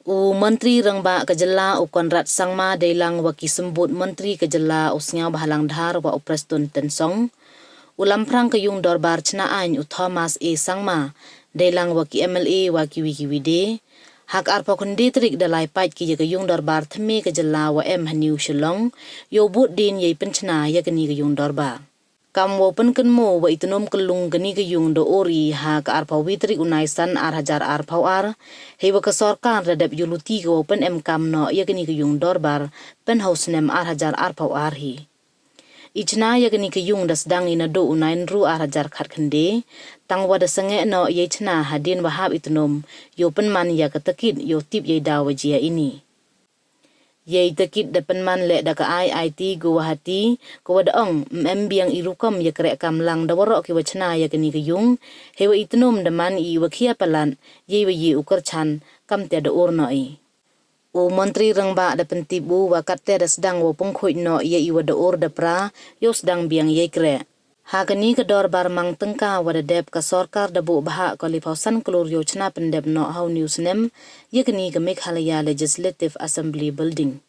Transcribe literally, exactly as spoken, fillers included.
U Montri Rangbah ka jylla u Conrad Sangma deilang wa ki symbud montri ka jylla u Sniawbhalang Dhar wa u Prestone Tynsong, u lamphrang ka yung dorbar chna aiñ u Thomas A Sangma deilang wa ki M L A wa kiwi kiwi de, ha ka arphaw khyndai tarik da lai pait ki ya ka yung dorbar thymme ka jylla wa em ha New Shillong, yow bud din yei pynchna ya kani ka yung dorbar. Kam wow pynkynmaw wa i tnum kyllung kani ka yung da ur i ha ka arphaw wi tarik u Naisan ar hajar arphaw ar, heiwa ka sorkar da dep yooluti ka wow pynemkam noh ya kani ka yung dorbar pynhaw snem ar hajar arphaw ar hi. I chna ya kani ka yung da sdang i naduh u Nainru ar hajar khatkhyndai, tangwa da sangeh noh yei chna hadien wa hap i tnum yow pynman ya ka takit yow tip yei daw wa jia ini. Yei takit da pynman leh da ka I I T Guwahati, kawa da ong ym em biang i rukom ya kreh kam lang da waroh kiwa chna ya kani ka yung, heiwa i tnum da man i wa khia palat yeiwa ye u kyrchan, kamtæ da ur noh i. U Montri Rangbah da pyntip u wa kattæ da sdang wow pynkhuid noh ya iwa da ur da pra, yow sdang biang yei kreh. Ha kani ka dorbar mang tyngka wa da dep, ka sorkar da booh bhah ko liphaw san klur yow chna pyndep noh ha uni u snem ya kani ka Meghalaya Legislative Assembly Building.